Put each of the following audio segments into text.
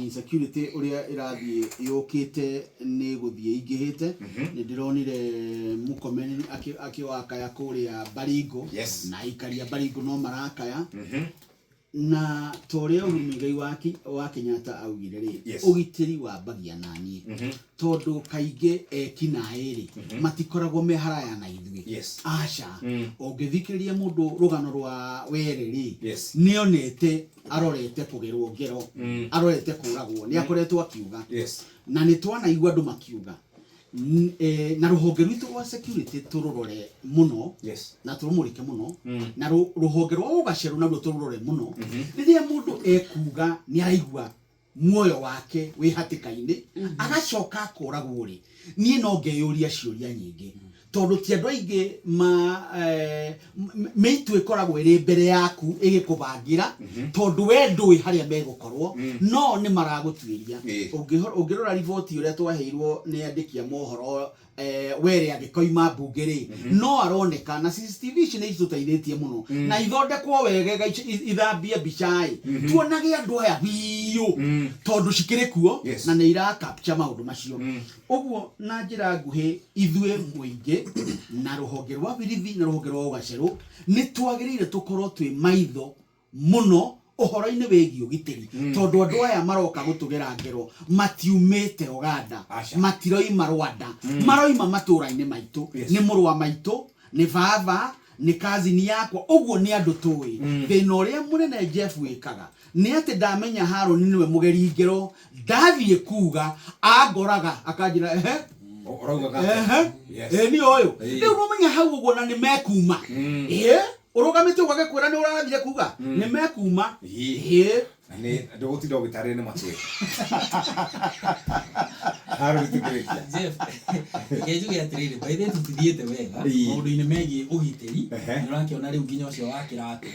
Insecurity ũrĩa ĩrathiĩ yũkĩte nĩ gũthiĩ ingĩhĩte. Nĩ ndĩronire Mũkomeni akĩwakaya kũrĩa Baringo. Na aikari a Baringo no marakaya. Na ta ũrĩa Uhuru Muigai wa Kenyatta augire rĩ, ũgitĩri wambagia na niĩ. Tondũ kaingĩ eki naĩ rĩ, matikoragwo me haraya na ithuĩ. Aca. Ũngĩthikĩrĩria mũndũ rũgano rwa Were rĩ, nĩonete arorete kũgerwo ngero, arorete kũragwo, nĩ akoretwo akiuga. Na nĩ twanaigua andũ makiuga. Na rũhonge rwitũ rwa security tũrũrore mũno. Na tũrũmũrĩke mũno. Na rũhonge rwa ũgacerũ naruo tũrũrore mũno. Rĩrĩa mũndũ ekuga nĩ araigua muoyo wake wĩ hatĩka-inĩ, agacoka akoragwo rĩ, niĩ no ngeyũria ciũria nyingĩ. Tondũ ti andũ aingĩ ma mĩitũ ĩkoragwo ĩrĩ mbere yaku ĩgĩkũbangĩra, tondũ we ndũĩ harĩa megũkorwo, no nĩ maragũtuĩria. Ũngĩrora riboti ũrĩa twaheirwo nĩ andĩki a mohoro, Were angĩkoima mbunge rĩ, no aroneka na CCTV ici nĩ itũteithĩtie mũno, na ithondekwo wega ithambie mbica ĩ, tuonage andũ aya biũ, tondũ cikĩrĩ kuo. Na nĩ ira capture maũndũ macio. Ũguo na njĩra nguhĩ, ithuĩ mũingĩ na rũhonge rwa birithi na rũhonge rwa ũgacerũ nĩ twagĩrĩire tũkorwo twĩ maitho mũno ũhoro-inĩ wĩgiĩ ũgitĩri, tondũ andũ aya maroka gũtũgera ngero matiumĩte Uganda. Aca. Matiroima Rwanda, maroima matũra-inĩ maitũ. Nĩ mũrũ wa maitũ, nĩ baba, nĩ cousin yakwa, ũguo nĩ andũ tũĩ. Thĩna ũrĩa mũnene Jeff wĩkaga nĩ atĩ ndamenya Harũni nĩwe mũgeri ngero, ndathiĩ kuga angoraga akanjĩra ehe. Ũraugaga atĩa? Ehe. Ĩ nĩ ũyũ. Rĩu nĩũmenya hau ũguo na nĩ mekuma. Ĩ ũrũgamĩte ũguo agĩkwĩra nĩ ũrathire kuga nĩ mekuma. Ĩ. Na nĩ ndũgũtinda ũgĩtarĩria nĩ matũĩ. Harũni tũkĩrĩkia. Jeff, reke njuge atĩrĩrĩ, by the way tũtithiĩte wega maũndũ-inĩ megiĩ ũgitĩri. Nĩ ũrakĩona rĩu nginya ũcio wa kĩratũ.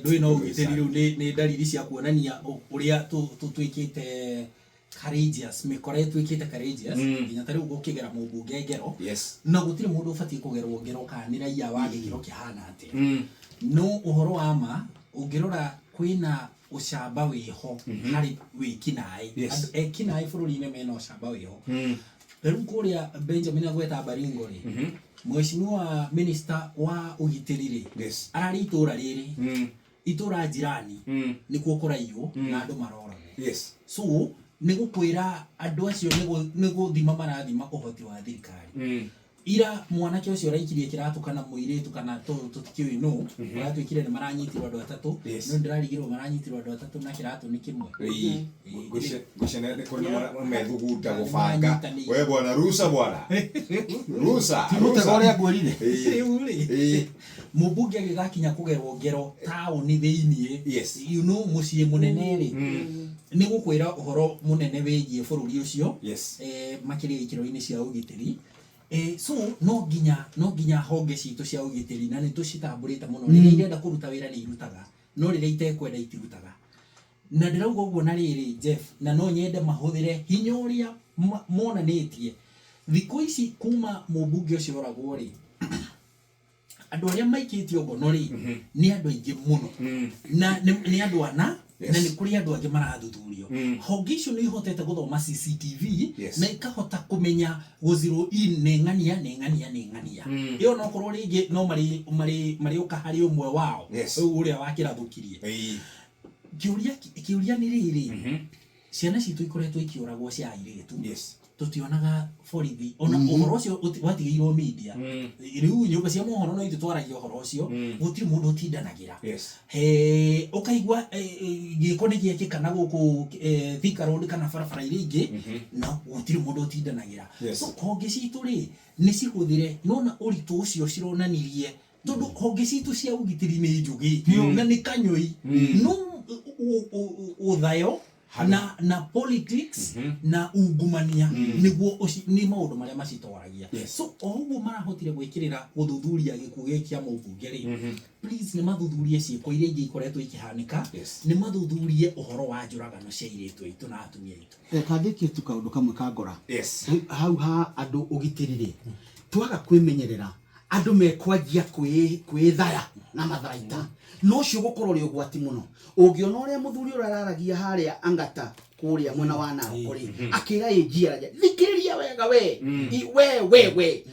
Ndũĩ no ũgitĩri rĩu nĩ ndariri cia kuonania ũrĩa tũtuĩkĩte courageous, mĩkora ĩtuĩkĩte courageous, nginya ta rĩu gũkĩgera mũmbunge ngero. Na gũtirĩ mũndũ ũbatiĩ kũgerwo ngero kana nĩ raia wa gĩkĩro kĩhana atĩa. No ũhoro wa ma, ũngĩrora kwĩna ũcamba wĩho harĩ wĩkinaĩ. Andũ ekinaĩ bũrũri-inĩ mena ũcamba wĩho. Rĩu kũrĩa Benjamin agweta Baringo rĩ, mheshimiwa minister wa ũgitĩri rĩ, ararĩ itũra rĩrĩ, itũra jirani, nĩkuo kũraiywo na andũ maroragwo. So nĩ gũkwĩra andũ acio nĩ gũthima marathima ũhoti wa thirikari. Ira mwanake ũcio ũraikirie kĩratũ kana mũirĩtu kana tũtikĩũĩ nũ, ũratuĩkire nĩ maranyitirwo andũ atatũ. No ndĩrarigirwo maranyitirwo andũ atatũ na kĩratũ nĩ kĩmwe. Ngwĩciria nĩ kũrĩ na methugunda gũbanga. We bwana rusa bwana. Rusa. Ti mũtego ũrĩa ngwĩrire. Rĩu rĩ, mũmbunge agĩgakinya kũgerwo ngero taũni thĩiniĩ, you know, mũciĩ mũnene rĩ, nĩ gũkwĩra ũhoro mũnene wĩgiĩ bũrũri ũcio. Makĩria ikĩro-inĩ cia ũgitĩri. So no nginya honge citũ cia ũgitĩri, na nĩ tũcitambũrĩte mũno, rĩrĩa irenda kũruta wĩra nĩ irutaga, no rĩrĩa itekwenda itirutaga. Na ndĩrauga ũguo na rĩrĩ Jeff, na no nyende mahũthĩre hinya ũrĩa monanĩtie thikũ ici kuma mũmbunge ũcio oragwo rĩ, andũ arĩa maikĩtio ngono rĩ, nĩ andũ aingĩ mũno, na nĩ andũ ana, na nĩ kũrĩ andũ angĩ marathuthurio. Honge icio nĩ ihotete gũthoma CCTV na ikahota kũmenya gũ zero in nĩ ng'ania, nĩ ng'ania, nĩ ng'ania. Ĩyo no korwo rĩngĩ no marĩũka harĩ ũmwe wao, ũrĩa wakĩrathũkirie. Kĩũria nĩ rĩrĩ, ciana citũ ikoretwo ikĩũragwo cia airĩtu, tũtionaga borithi ona ũhoro ũcio watigĩirwo media. Rĩu nyũmba cia mohoro no ithuĩ twaragia ũhoro ũcio, gũtirĩ mũndũ ũtindanagĩra. He, ũkaigua gĩko nĩ gĩekĩka na gũkũ Thika Road kana barabara iria ingĩ, na gũtirĩ mũndũ ũtindanagĩra. So honge citũ rĩ, nĩ cihũthĩre nona ũritũ ũcio cironanirie, tondũ honge citũ cia ũgitĩri nĩ njũgĩ na nĩ kanyũi, no ũthayo na politics na ungumania nĩguo nĩ maũndũ marĩa macitoragia. So o ũguo marahotire gwĩkĩrĩra gũthuthuria gĩkuũ gĩkĩ kĩa mũmbunge rĩ, please nĩ mathuthurie ciĩko iria ingĩ ikoretwo ikĩhanĩka, nĩ mathuthurie ũhoro wa njũragano cia airĩtu aitũ na atumia aitũ. Reka ndĩkie tu kaũndũ kamwe ka ngora. Hau ha andũ ũgitĩri rĩ, twaga kwĩmenyerera Andũ mekwanjia kwĩthaya na matharaita, no ũcio ũgũkorwo ũrĩ ũgwati mũno. Ũngĩona ũrĩa mũthuri ũrĩa araragia harĩa Angata kũrĩa mwena wa Narok rĩ, akĩra ĩnji aragia, thikĩrĩria wega we. We we we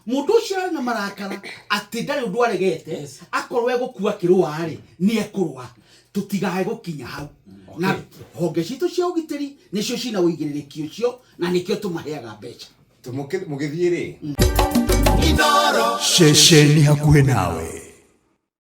mũndũ ũcio arĩ na marakara atĩ ndarĩ ũndũ aregete. Akorwo egũkua kĩrũa rĩ, nĩ ekũrũa. Tũtigae gũkinya hau, na honge citũ cia ũgitĩri nĩcio cina ũigĩrĩrĩki ũcio, na nĩkĩo tũmaheaga mbeca. Mũgĩthiĩ rĩ? Ceceni hakuhĩ nawe.